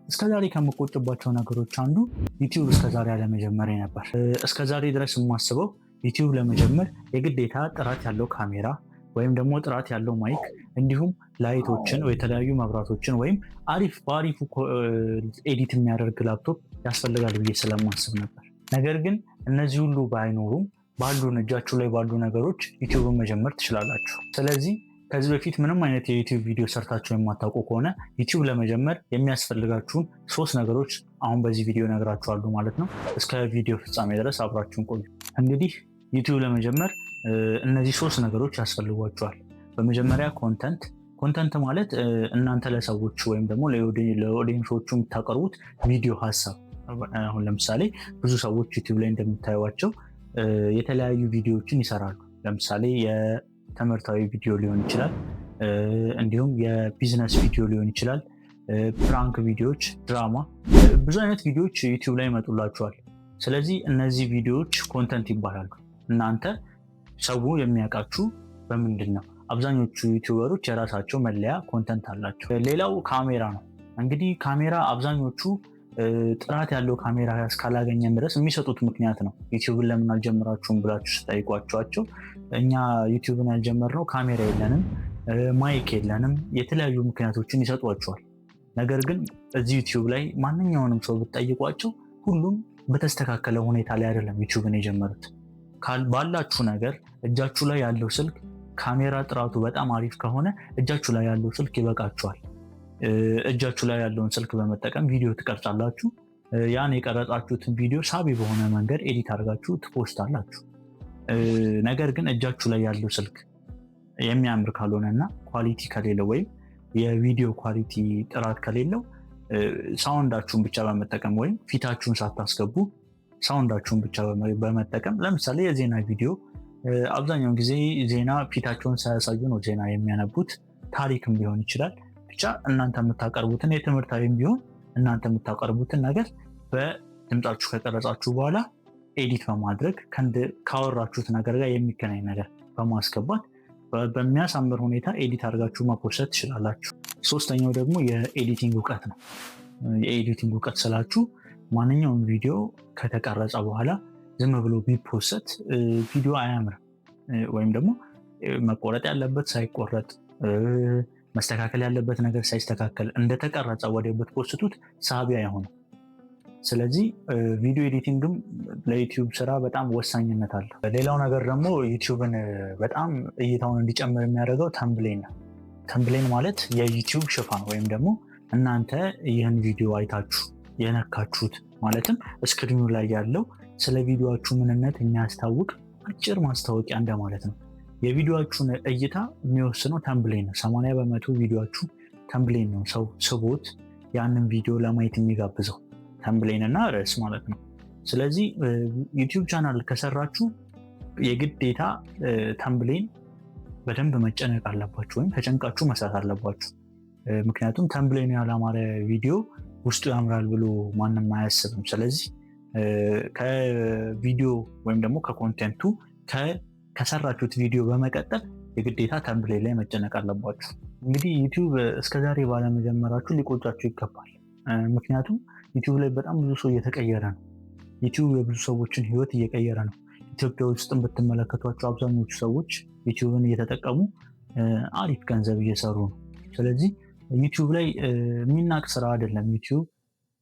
እስከዛሬ ከምቆጭባቸው ነገሮች አንዱ ዩቲዩብ እስከዛሬ አለመጀመሬ ነበር። እስከዛሬ ድረስ የማስበው ዩቲዩብ ለመጀመር የግዴታ ጥራት ያለው ካሜራ ወይም ደግሞ ጥራት ያለው mic እንዲሁም light ኦችን ወይ የተለያዩ መብራቶችን ወይም አሪፍ በአሪፉ edit የሚያደርግ ላፕቶፕ ያስፈልጋል ብዬ ስለማስብ ነበር። ነገር ግን እነዚህ ሁሉ ባይኖሩም ባሉን እጃችሁ ላይ ባሉ ነገሮች ዩቲዩብን መጀመር ትችላላችሁ። ስለዚህ ከዚህ በፊት ምንም አይነት የዩቲዩብ ቪዲዮ ሰርታችሁ የማታውቁ ከሆነ ዩቲዩብ ለመጀመር የሚያስፈልጋችሁን ሶስት ነገሮች አሁን በዚህ ቪዲዮ እነግራችኋለሁ ማለት ነው። እስከ ቪዲዮ ፍጻሜ ድረስ አብራችሁን ቆዩ። እንግዲህ ዩቲዩብ ለመጀመር እነዚህ ሶስት ነገሮች ያስፈልጓችኋል። በመጀመሪያ content። Content ማለት እናንተ ለሰዎች ወይም ደግሞ ለ audience ኦቹ የምታቀርቡት ቪዲዮ ሀሳብ። አሁን ለምሳሌ ብዙ ሰዎች ዩቲዩብ ላይ እንደምታዩቸው የተለያዩ ቪዲዮዎችን ይሰራሉ። ለምሳሌ የትምህርታዊ ቪዲዮ ሊሆን ይችላል፣ እንዲሁም የቢዝነስ ቪዲዮ ሊሆን ይችላል፣ prank ቪዲዮዎች፣ ድራማ፣ ብዙ አይነት ቪዲዮዎች ዩቲዩብ ላይ ይመጡላችኋል። ስለዚህ እነዚህ ቪዲዮዎች content ይባላሉ። እናንተ ሰው የሚያውቃችሁ በምንድን ነው? አብዛኞቹ YouTuber ኦች የራሳቸው መለያ content አላቸው። ሌላው ካሜራ ነው። እንግዲህ ካሜራ አብዛኞቹ ጥራት ያለው ካሜራ እስካላገኘን ድረስ የሚሰጡት ምክንያት ነው። ዩቲዩብን ለምን አልጀመራችሁም ብላችሁ ስትጠይቋቸው እኛ ዩቲዩብን ያልጀመርነው ካሜራ የለንም፣ mic የለንም፣ የተለያዩ ምክንያቶችን ይሰጧቸዋል። ነገር ግን እዚህ ዩቲዩብ ላይ ማንኛውንም ሰው ብትጠይቋቸው ሁሉም በተስተካከለ ሁኔታ ላይ አይደለም ዩቲዩብን የጀመሩት። ባላችሁ ነገር እጃችሁ ላይ ያለው ስልክ ካሜራ ጥራቱ በጣም አሪፍ ከሆነ እጃችሁ ላይ ያለው ስልክ ይበቃችኋል። እጃችሁ ላይ ያለውን ስልክ በመጠቀም ቪዲዮ ትቀርጻላችሁ። ያን የቀረጻችሁትን ቪዲዮ ሳቢ በሆነ መንገድ edit አድርጋችሁ ት post አላችሁ። ነገር ግን እጃችሁ ላይ ያለው ስልክ የሚያምር ካልሆነ እና quality ከሌለው ወይም የቪዲዮ quality ጥራት ከሌለው sound ኣችሁን ብቻ በመጠቀም ወይም ፊታችሁን ሳታስገቡ sound ኣችሁን ብቻ በመጠቀም፣ ለምሳሌ የዜና ቪዲዮ፣ አብዛኛውን ጊዜ ዜና ፊታቸውን ሳያሳዩ ነው ዜና የሚያነቡት። ታሪክም ሊሆን ይችላል። ብቻ እናንተ የምታቀርቡትን የትምህርታዊም ቢሆን እናንተ የምታቀርቡትን ነገር በድምጻችሁ ከቀረጻችሁ በኋላ edit በማድረግ ካወራችሁት ነገር ጋር የሚገናኝ ነገር በማስገባት በሚያሳምር ሁኔታ edit አድርጋችሁ መ post ትችላላችሁ። ሶስተኛው ደግሞ የ editing እውቀት ነው። የ editing እውቀት ስላችሁ ማንኛውም ቪዲዮ ከተቀረጸ በኋላ ዝም ብሎ ቢ post ቪዲዮ አያምርም። ወይም ደግሞ መቆረጥ ያለበት ሳይቆረጥ፣ መስተካከል ያለበት ነገር ሳይስተካከል እንደተቀረጸ ወዲያው ብት post ቱት ሳቢ አይሆንም። ስለዚህ ቪዲዮ editing ም ለዩቲዩብ ስራ በጣም ወሳኝነት አለው። ሌላው ነገር ደግሞ ዩቲዩብን በጣም እይታውን እንዲጨምር የሚያደርገው thumbnail ነው። Thumbnail ማለት የዩቲዩብ ሽፋን ወይም ደግሞ እናንተ ይህን ቪዲዮ አይታችሁ የነካችሁት፣ ማለትም screen ኑ ላይ ያለው ስለ ቪዲዮችሁ ምንነት የሚያስታውቅ አጭር ማስታወቂያ እንደማለት ነው። የቪዲዮችሁን እይታ የሚወስነው thumbnail ነው። 80% ቪዲዮችሁ thumbnail ነው። ሰው ስቦት ያንን ቪዲዮ ለማየት የሚጋብዘው thumbnail እና ርዕስ ማለት ነው። ስለዚህ ዩቲዩብ ቻናል ከሰራችሁ የግዴታ thumbnail በደንብ መጨነቅ አለባችሁ ወይም ተጨንቃችሁ መስራት አለባችሁ። ምክንያቱም thumbnail ያላማረ ቪዲዮ ውስጡ ያምራል ብሎ ማንም አያስብም። ስለዚህ ከቪዲዮ ወይም ደግሞ ከ content ኡ ከሰራችሁት ቪዲዮ በመቀጠል የግዴታ thumbnail ላይ መጨነቅ አለባችሁ። እንግዲህ ዩቲዩብ እስከዛሬ ባለመጀመራችሁ ሊቆጫችሁ ይገባል። ምክንያቱም ዩቲዩብ ላይ በጣም ብዙ ሰው እየተቀየረ ነው። ዩቲዩብ የብዙ ሰዎችን ህይወት እየቀየረ ነው። ኢትዮጵያ ውስጥ ብትመለከቷቸው አብዛኞቹ ሰዎች ዩቲዩብን እየተጠቀሙ አሪፍ ገንዘብ እየሰሩ ነው። ስለዚህ ዩቲዩብ ላይ የሚናቅ ስራ አይደለም። ዩቲዩብ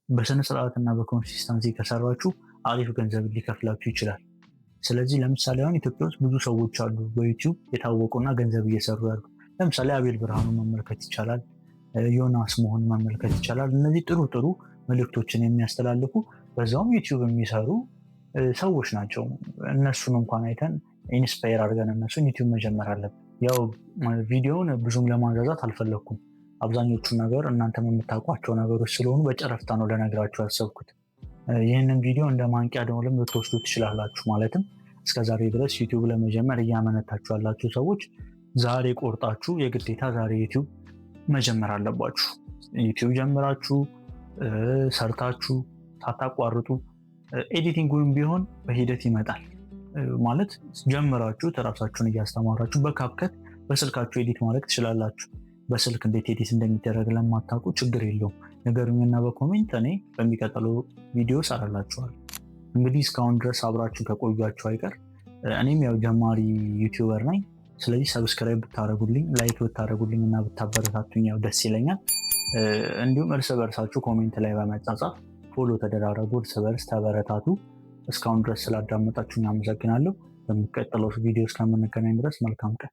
በስነ ስርዓት እና በ consistency ከሰራችሁ አሪፍ ገንዘብ ሊከፍላችሁ ይችላል። ስለዚህ ለምሳሌ አሁን ኢትዮጵያ ውስጥ ብዙ ሰዎች አሉ በዩቲዩብ የታወቁና ገንዘብ እየሰሩ ያሉ። ለምሳሌ አቤል ብርሃኑ መመልከት ይቻላል። ዮናስ መሆን መመልከት ይቻላል። እነዚህ ጥሩ ጥሩ መልእክቶችን የሚያስተላልፉ በዛውም ዩቲዩብ የሚሰሩ ሰዎች ናቸው። እነሱን እንኳን አይተን inspire አድርገን እነሱን ዩቲዩብ መጀመር አለብን። ያው ቪዲዮውን ብዙም ለማንዛዛት አልፈለግኩም። አብዛኞቹ ነገር እናንተም የምታውቋቸው ነገሮች ስለሆኑ በጨረፍታ ነው ልነግራችሁ ያሰብኩት። ይህንን ቪዲዮ እንደ ማንቂያ ደወልም ልትወስዱ ትችላላችሁ። ማለትም እስከዛሬ ድረስ ዩቲዩብ ለመጀመር እያመነታችሁ ያላችሁ ሰዎች ዛሬ ቆርጣችሁ የግዴታ ዛሬ ዩቲዩብ መጀመር አለባችሁ። ዩቲዩብ ጀምራችሁ ሰርታችሁ ሳታቋርጡ፣ editing ኡንም ቢሆን በሂደት ይመጣል። ማለት ጀምራችሁ ራሳችሁን እያስተማራችሁ በ CapCut በስልካችሁ edit ማድረግ ትችላላችሁ። በስልክ እንዴት edit እንደሚደረግ ለማታውቁ ችግር የለውም። ንገሩኝና በ comment እኔ በሚቀጥለው ቪዲዮ እሰራላችኋለሁ። እንግዲህ እስካሁን ድረስ አብራችሁ ከቆያችሁ አይቀር እኔም ያው ጀማሪ YouTuber ነኝ። ስለዚህ subscribe ብታደረጉልኝ፣ like ብታደረጉልኝ እና ብታበረታቱኝ ያው ደስ ይለኛል። እንዲሁም እርስ በእርሳችሁ comment ላይ በመጻጻፍ follow ተደራረጉ፣ እርስ በእርስ ተበረታቱ። እስካሁን ድረስ ስላዳመጣችሁኝ አመሰግናለሁ። በሚቀጥለው ቪዲዮ እስከምንገናኝ ድረስ መልካም ቀን።